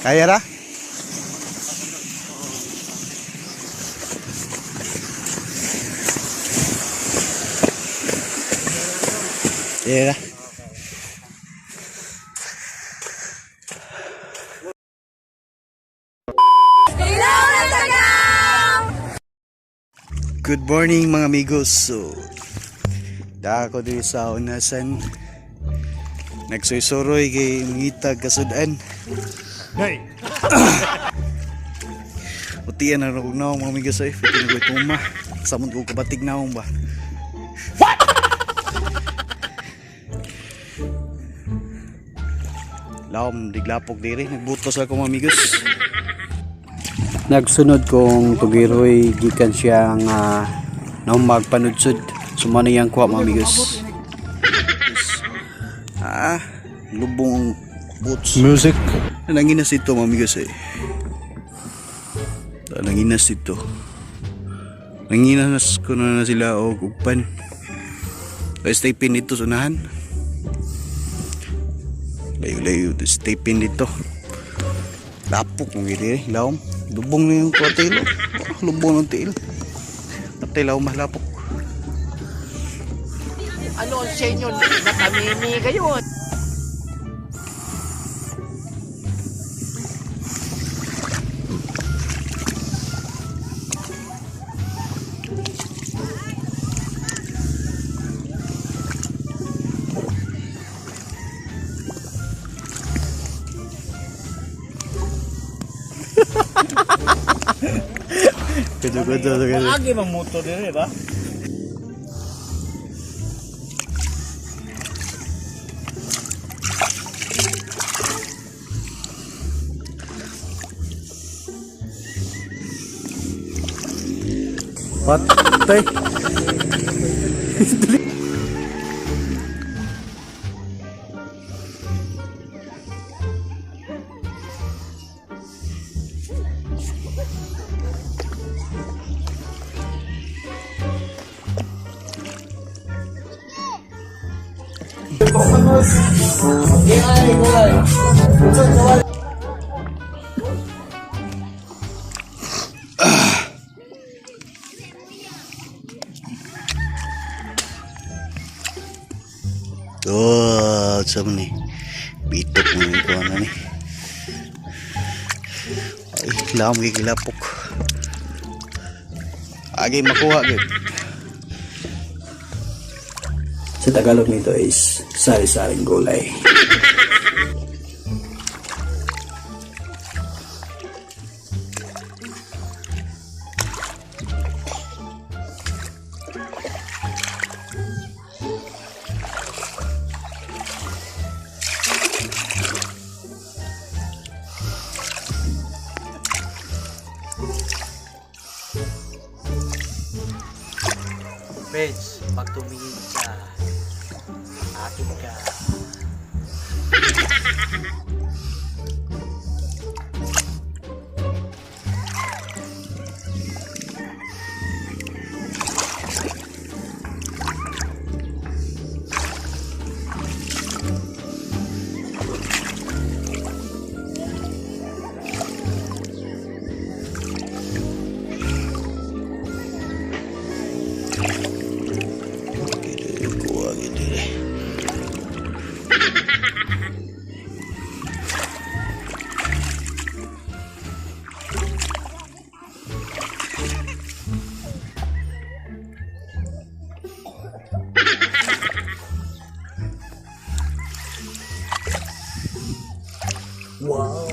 Kaya ra? Kaya ra. Good morning, mga amigos. So, da ako diri sa unasan. Nagsuy-suroy kay mangitag kasudan. Hey! Utian na kog naong, mga amigos, ay. Puti na ko ituma. Samot ko kabatig naong ba. What? Laom, diglapok diri. Nagbutos ako, mga amigos. Nagsunod kong tugiroy gikan siya nga naumag panudsod. Sumano yang kuha, mga amigos. Ah, lubong ang boots. Music. Nanginas ito, mga amigos, eh. Nanginas ito. Nanginas ko na na sila og ugpan. Kaya stay pin dito sa unahan. Layo-layo, stay pin dito. Lapok mong gili eh. Lawom. Lubong na yung kuwatil. Lubong ng tiil. Patay lawom malapok. Ano ang sa inyo? Nakamimi kayo. Kudo, kudo, kudo. Agi mang motor dire ba? Patay. Oh, sa ni. Bitok mo yung kuha na ni. Ay, lam gigilapok. Agi makuha gid. Sa Tagalog nito is sari-saring gulay. Peds, pag tumingin ka, akin ka. Kuha gid dire. Wow!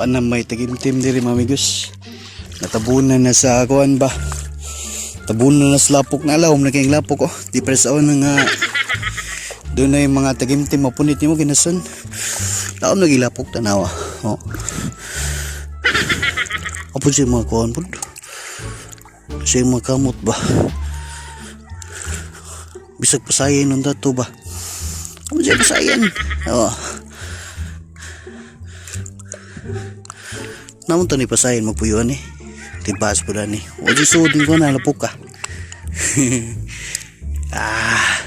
Kuan na may tagimtim diri, mga amigos. Natabunan na sa kuan ba. Tabunan na sa lapok na alawm na kayong lapok oh. Di pa sa una nga doon na yung mga tagimtim mapunit nimo ginasun. Laom nagilapok tanawa. Oh. Apo siya mga kuan pud. Siya yung mga kamot ba. Bisag pasayin nun dato ba. Apo siya pasayin. Oh. Namon to ni pasayin magpuyuan eh. Tibas po ni. O di sudin ko na lapok ka. Ah,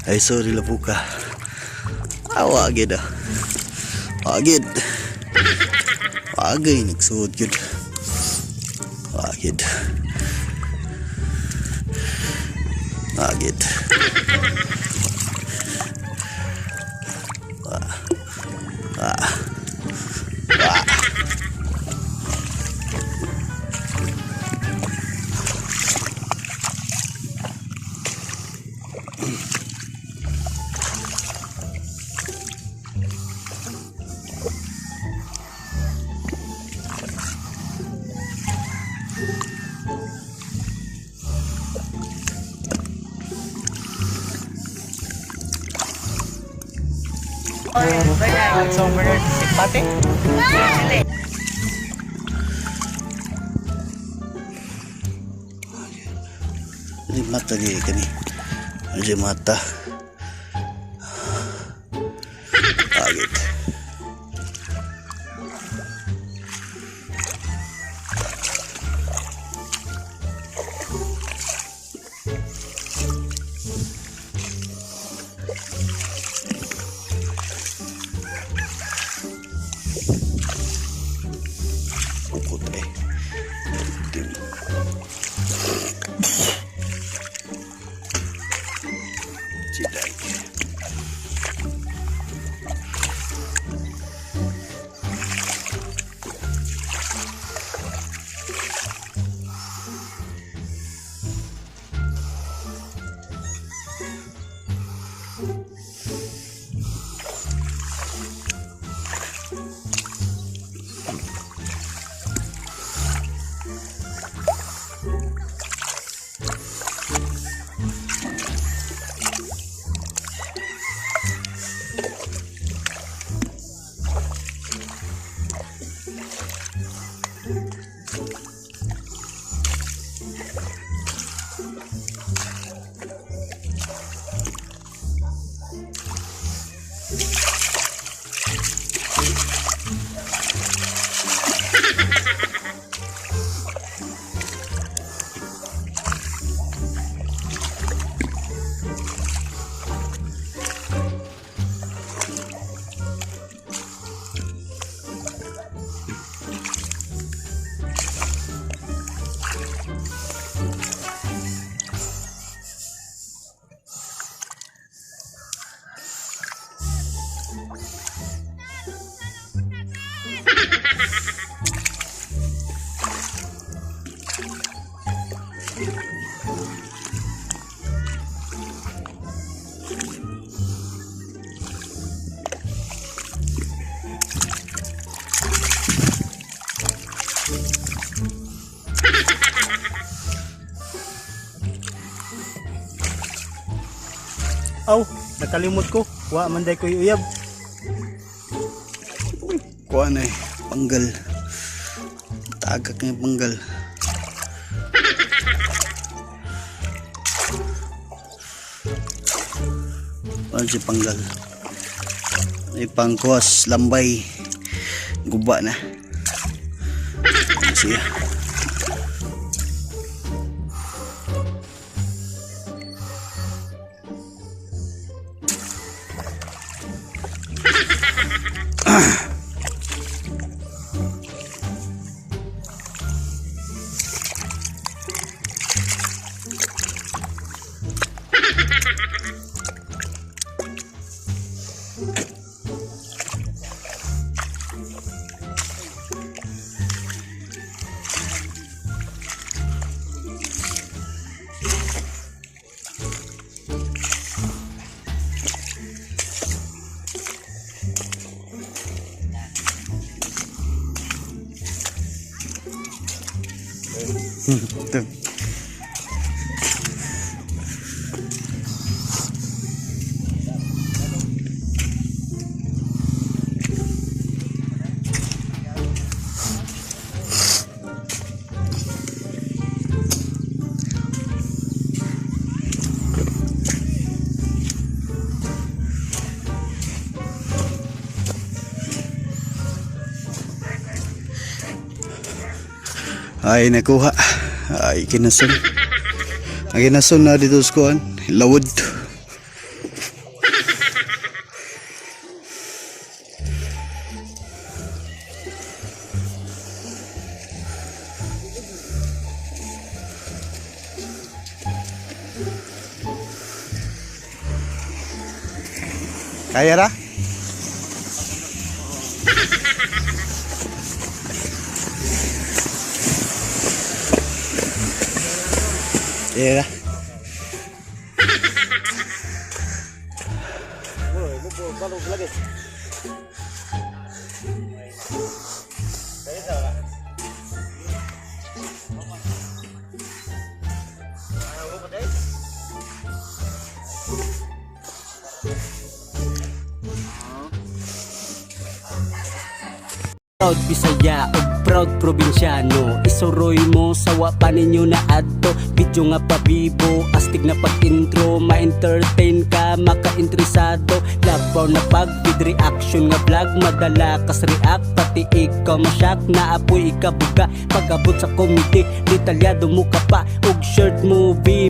ay sorry lapok ka. Awa gid ah. Agid. Agay nagsuod gid. Agid. Agid. Di mata di kani. Di mata. Agit. Ukot eh. Tim. Siday. Aw, nakalimot ko. Wa man day ko'y uyab. Kuha na eh. Panggal. Tagak na yung panggal. Ano siya panggal? May pangkuwas, lambay. Guba na. Ano siya? Ito. Ay, nakuha. Ay, kinason. Ang kinason na dito sa kuwan. Lawod. Kaya ra? Kaya ra. Proud Bisaya ug proud probinsyano. Isuroy mo sa wa pa ninyo na adto. Video nga pabibo, astig na pag-intro. Ma-entertain ka, maka-interesado. Labaw na pag with reaction nga vlog. Madala kas react, pati ikaw masyak. Naapoy ikabuga, pag-abot sa comedy. Detalyado mo ka pa, ug short movie.